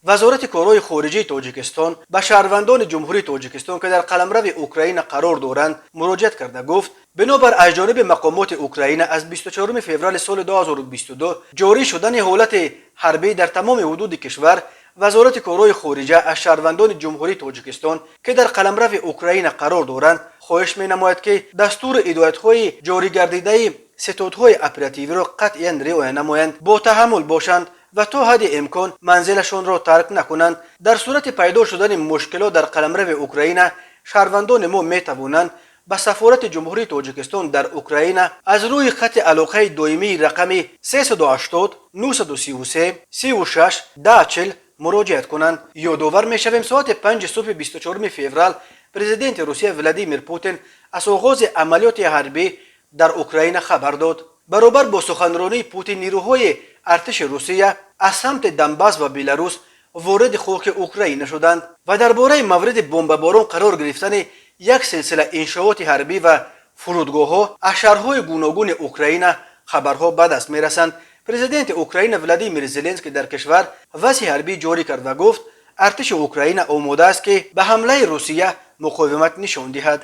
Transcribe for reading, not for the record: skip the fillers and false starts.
Вазорати корҳои хориҷии Тоҷикистон ба шаҳрвандони Ҷумҳурии Тоҷикистон, ки дар қаламрави Украина қарор доранд, муроҷиат карда гуфт: бинобар аз ҷониби мақомоти Украина аз 24 феврали соли 2022 ҷорӣ шудани ҳолати ҳарбӣ дар тамоми ҳудуди кишвар, Вазорати корҳои хориҷа аз шаҳрвандони Ҷумҳурии Тоҷикистон, ки дар қаламрави Украина қарор доранд, хоҳиш менамояд, ки дастуру ҳидоятҳои ҷорӣ гардидаи ситодҳои оперативиро қатъиян риоя намоянд, бо таҳаммул бошанд ва то ҳадди имкон манзилашонро тарк накунанд. Дар сурати пайдо шудани мушкилот дар қаламрави Украина, шаҳрвандони мо метавонанд ба сафорати Ҷумҳурии Тоҷикистон дар Украина аз рӯи хати алоқаи доимии рақами 380 933 36 10 муроҷиат кунанд. Ёдовар мешавем, соати 5 субҳи 24 феврал президенти Русия Владимир Путин аз оғози амалиёти ҳарбӣ дар Украина хабар дод. Баробар бо суханронии Путин, нирӯҳои артиши Русия аз самти Донбасс ва Беларус вориди хоки Украина шуданд ва дар бораи мавриди бомбаборон қарор гирифтани як силсила иншооти ҳарбӣ ва фурудгоҳҳо аз шаҳрҳои гуногуни Украина хабарҳо ба даст мерасанд. Президенти Украина Владимир Зеленский дар кишвар вазъи ҳарбӣ ҷорӣ кард ва гуфт, артиши Украина омода аст, ки ба ҳамлаи Русия муқовимат нишон диҳад.